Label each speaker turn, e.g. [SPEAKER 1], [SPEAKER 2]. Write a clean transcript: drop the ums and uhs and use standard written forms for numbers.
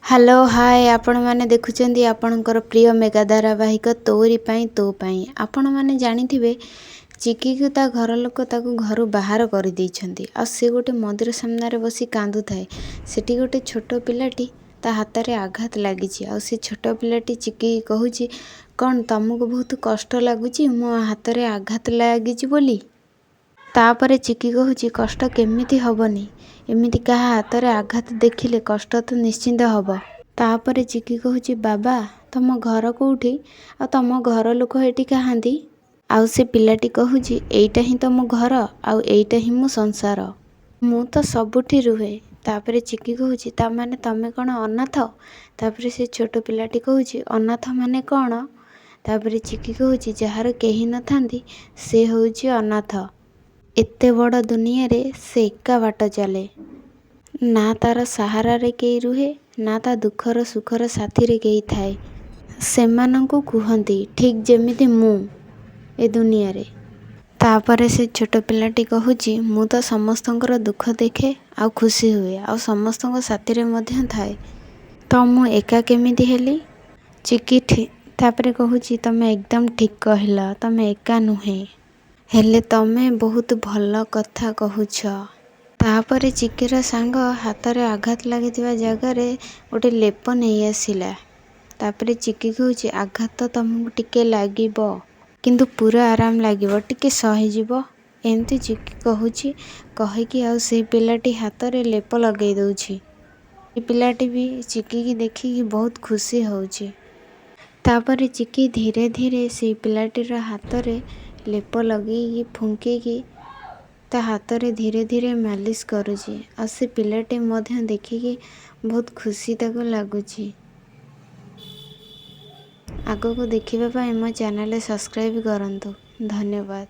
[SPEAKER 1] Hello hi, ଆପଣମାନେ ଦେଖୁଛନ୍ତି ଆପଣଙ୍କର ପ୍ରିୟ ମେଗା ଧାରାବାହିକ ତୋରି ପାଇଁ ତୋ ପାଇଁ। ଆପଣମାନେ ଜାଣିଥିବେ, ଚିକିକୁ ତା ଘର ଲୋକ ତାକୁ ଘରୁ ବାହାର କରିଦେଇଛନ୍ତି ଆଉ ସେ ଗୋଟେ ମନ୍ଦିର ସାମ୍ନାରେ ବସି କାନ୍ଦୁଥାଏ। ସେଠି ଗୋଟେ ଛୋଟ ପିଲାଟି, ତା ହାତରେ ଆଘାତ ଲାଗିଛି ଆଉ ସେ ଛୋଟ ପିଲାଟି ଚିକି କହୁଛି, କ'ଣ ତମକୁ ବହୁତ କଷ୍ଟ ଲାଗୁଛି ମୋ ହାତରେ ଆଘାତ ଲାଗିଛି ବୋଲି? ତାପରେ ଚିକି କହୁଛି, କଷ୍ଟ କେମିତି ହେବନି? ଏମିତି କାହା ହାତରେ ଆଘାତ ଦେଖିଲେ କଷ୍ଟ ତ ନିଶ୍ଚିନ୍ତ ହେବ। ତାପରେ ଚିକି କହୁଛି, ବାବା, ତମ ଘର କେଉଁଠି ଆଉ ତମ ଘର ଲୋକ ଏଠି କାହାନ୍ତି? ଆଉ ସେ ପିଲାଟି କହୁଛି, ଏଇଟା ହିଁ ତ ମୋ ଘର ଆଉ ଏଇଟା ହିଁ ମୋ ସଂସାର, ମୁଁ ତ ସବୁଠି ରୁହେ। ତାପରେ ଚିକି କହୁଛି, ତା ମାନେ ତମେ କ'ଣ ଅନାଥ? ତାପରେ ସେ ଛୋଟ ପିଲାଟି କହୁଛି, ଅନାଥ ମାନେ କ'ଣ? ତାପରେ ଚିକି କହୁଛି, ଯାହାର କେହି ନଥାନ୍ତି ସେ ହେଉଛି ଅନାଥ। ଏତେ ବଡ଼ ଦୁନିଆରେ ସେ ଏକା ବାଟ ଚାଲେ। ନା ତାର ସାହାରାରେ କେହି ରୁହେ, ନା ତା ଦୁଃଖର ସୁଖର ସାଥିରେ କେହି ଥାଏ। ସେମାନଙ୍କୁ କୁହନ୍ତି, ଠିକ୍ ଯେମିତି ମୁଁ ଏ ଦୁନିଆରେ। ତାପରେ ସେ ଛୋଟ ପିଲାଟି କହୁଛି, ମୁଁ ତ ସମସ୍ତଙ୍କର ଦୁଃଖ ଦେଖେ ଆଉ ଖୁସି ହୁଏ ଆଉ ସମସ୍ତଙ୍କ ସାଥିରେ ମଧ୍ୟ ଥାଏ, ତ ମୁଁ ଏକା କେମିତି ହେଲି? ଚିକି ତାପରେ କହୁଛି, ତମେ ଏକଦମ ଠିକ୍ କହିଲ, ତମେ ଏକା ନୁହେଁ, ହେଲେ ତମେ ବହୁତ ଭଲ କଥା କହୁଛ। ତାପରେ ଚିକିର ସାଙ୍ଗ ହାତରେ ଆଘାତ ଲାଗିଥିବା ଜାଗାରେ ଗୋଟେ ଲେପ ନେଇ ଆସିଲା। ତାପରେ ଚିକି କହୁଛି, ଆଘାତ ତ ତମକୁ ଟିକେ ଲାଗିବ, କିନ୍ତୁ ପୁରା ଆରାମ ଲାଗିବ, ଟିକେ ସହିଯିବ। ଏମିତି ଚିକି କହୁଛି, କହିକି ଆଉ ସେଇ ପିଲାଟି ହାତରେ ଲେପ ଲଗେଇ ଦେଉଛି। ସେ ପିଲାଟି ବି ଚିକିକି ଦେଖିକି ବହୁତ ଖୁସି ହେଉଛି। ତାପରେ ଚିକି ଧୀରେ ଧୀରେ ସେଇ ପିଲାଟିର ହାତରେ ଲେପ ଲଗେଇକି, ଫୁଙ୍କିକି ତା ହାତରେ ଧୀରେ ଧୀରେ ମାଲିସ କରୁଛି ଆଉ ସେ ପିଲାଟି ମଧ୍ୟ ଦେଖିକି ବହୁତ ଖୁସି ତାକୁ ଲାଗୁଛି। ଆଗକୁ ଦେଖିବା ପାଇଁ ମୋ ଚ୍ୟାନେଲ୍ ସବସ୍କ୍ରାଇବ୍ କରନ୍ତୁ। ଧନ୍ୟବାଦ।